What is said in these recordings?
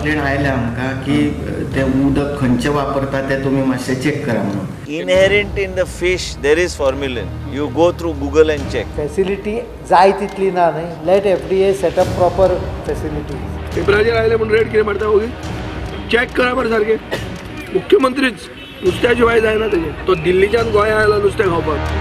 Complain आयल्या आमकां की ते उदक खंयचें वापरता तें तुमी मातशें चॅक करा म्हणून. Inherent in the fish there is formalin. You go through Google and check. Facility जाय तितली ना न्ही. Let FDA set up proper facilities. पेपराचेर आयले म्हूण रेट कितें मारता ओगी चॅक करा बरें सारकें. मुख्यमंत्रीच नुस्त्या शिवाय जायना तेजें. तो दिल्लीच्यान गोंया आयला नुस्तें खावपाक.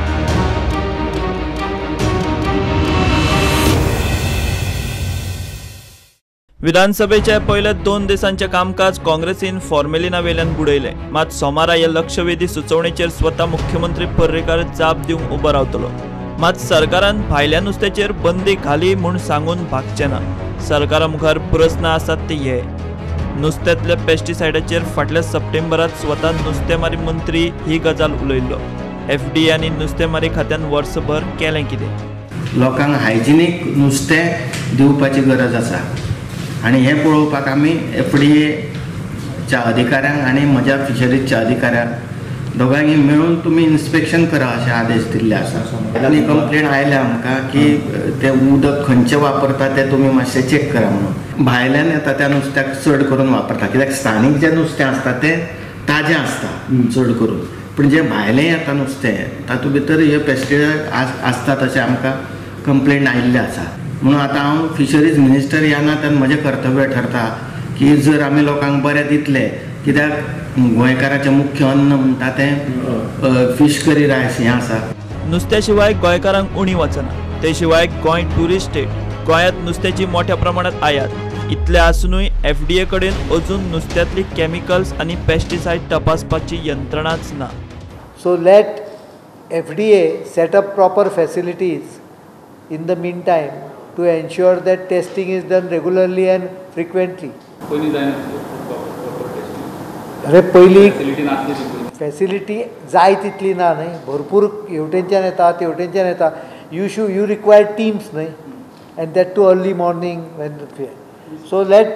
विधानसभेच्या पयल्या 2 दिसांचे कामकाज काँग्रेसीन फॉर्मेलिना वेल्यान बुडयलें. मात सोमारा ह्या लक्षवेधी सुचोवणेचेर स्वता मुख्यमंत्री पर्रीकार जाप दिवंक उबो रावतलो. मात सरकारान भायल्या नुस्त्याचेर बंदी घाली म्हूण सांगून भागचें ना. सरकारा मुखार प्रस्न आसात ते हे. नुस्त्यांतल्या पेस्टिसायडाचेर फाटल्या सप्टेंबरांत स्वता नुस्तेमारी मंत्री ही गजाल उलयल्लो. एफडीए आनी नुस्तेमारी खात्यान वर्सभर केलें कितें? लोकांक हायजिनीक नुस्तें दिवपाची गरज आसा आनी हें पळोवपाक आमी एफडीएच्या अधिकाऱ्यांक आनी म्हज्या फिशरीजच्या अधिकाऱ्यांक दोगांनी मेळून तुमी इन्स्पेक्शन करा अशें आदेश दिल्ले आसा. आनी कंप्लेन आयल्या आमकां की तें उदक खंयचें वापरता तें तुमी मातशें चॅक करा म्हणून. भायल्यान येता त्या नुस्त्याक चड करून वापरता कित्याक स्थानीक जें नुस्तें आसता तें ताजें आसता चड करून, पूण जें भायलें येता नुस्तें तातूंत भितर हे पेस्टिसायड आसतात अशें आमकां कंप्लेन आयिल्लें आसा. म्हणून आतां हांव फिशरीज मिनिस्टर ह्या नात्यान म्हजें कर्तव्य ठरता की जर आमी लोकांक बरें दितले, कित्याक गोंयकाराचें मुख्य अन्न म्हणटा तें फीश करी रायस हें आसा. नुस्त्या शिवाय गोंयकारांक उणी वचना. ते शिवाय गोंय ट्युरिस्ट स्टेट. गोंयांत नुस्त्याची मोठ्या प्रमाणात आयात. इतलें आसुनूय एफडीए कडेन अजून नुस्त्यांतली केमिकल्स आनी पेस्टिसायड तपासपाची यंत्रणाच ना. So let FDA set up proper facilities in the mean time to ensure that testing is done regularly and frequently. अरे पयली फॅसिलिटी जाय तितली ना न्ही. भरपूर हेवटेनच्यान येता तेवटेनच्यान येता. You require teams न्ही, and that too early morning when. So let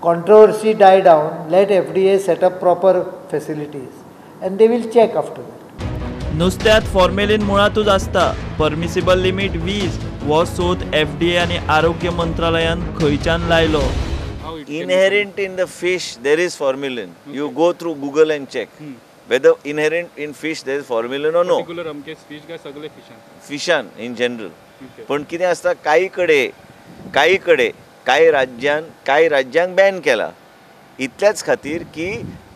controversy die down, let FDA set up proper facilities and they will check after that. नुस्त्यांत फॉर्मेलिन मुळांतूच आसता. परमिसिबल लिमीट 20 हो सोद एफडीए आनी आरोग्य मंत्रालयान खंयच्यान लायलो? Inherent in the fish there is formalin. You go through Google and check whether inherent in fish there is formalin or no. Particular अमके fish काय सगळे फिशान? फिशान इन जनरल. पण कितें आसता काही कडे कांय राज्यान कांय राज्यांक बॅन केला इतल्याच खातीर की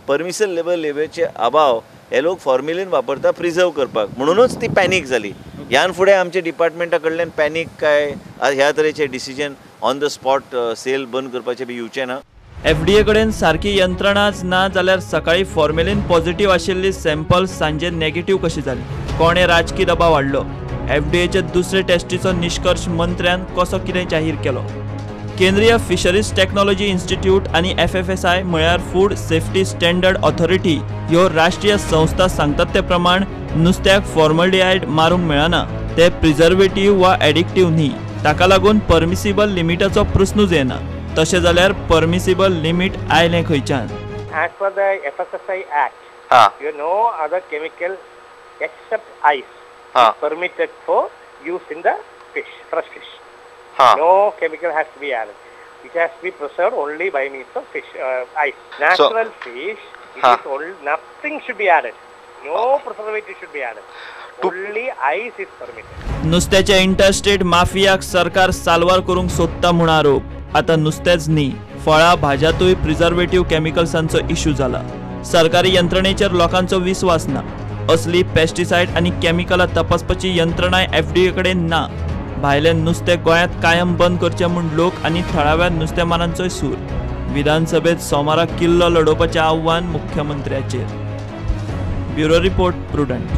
परमिसल लेबल लेबलचे अभाव हे लोक फॉर्मेलिन वापरता प्रिजर्व करपाक, म्हणूनच ती पॅनीक जाली. ह्यान फुडें आमच्या डिपार्टमेंटा कडल्यान पॅनीक काय ह्या तरेचे decision on the spot sale बंद करपाचें बी येवचें ना. एफडीए कडेन सारकी यंत्रणाच ना जाल्यार सकाळी फॉर्मेलिन पॉझिटिव्ह आशिल्ली सॅम्पल सांजे नेगेटिव्ह कशी जाली? कोणें राजकी दबाव हाडलो? एफडीएचे दुसरे टेस्टीचो निश्कर्श मंत्र्यान कसो कितें जाहीर केलो? केंद्रीय फिशरीज टेक्नॉलॉजी इन्स्टिट्यूट आनी एफएफएसआय म्हळ्यार फूड सेफ्टी स्टँडर्ड ऑथॉरिटी ह्यो राष्ट्रीय संस्था सांगतात ते प्रमाण नुस्त्याक फॉर्मल्डिहायड मारूंक मेळना. ते प्रिजर्वेटिव्ह वा एडिक्टिव्ह न्ही. ताका लागून परमिसिबल लिमिटाचो प्रस्नूच येना. तशें जाल्यार परमिसिबल लिमीट आयलें खंयच्यान? As per the FSSAI Act, you no other chemical except ice is permitted for use in the fish, fresh fish. No chemical has to be added. It has to be preserved only by means of fish, ice. Natural fish, it is only, nothing should be added. No preservative should be added. Only ice is permitted. नुस्त्याच्या interstate माफियाक सरकार साल्वार करूंक सोदता म्हूण आरोप. आतां नुस्तेंच न्ही, फळां भाज्यांतूय प्रिजर्वेटिव्ह केमिकल्सांचो इश्यू जाला. सरकारी यंत्रणेचेर लोकांचो विस्वास ना. असली पेस्टिसायड आनी केमिकलां तपासपाची यंत्रणाय एफडीए कडेन ना. भायलें नुस्तें गोंयांत कायम बंद करचें म्हूण लोक आनी थळाव्या नुस्तेमारांचोय सूर. विधानसभेत सोमारा किल्लो लडोवपाचें आव्हान मुख्यमंत्र्याचेर. Bureau report, Prudent.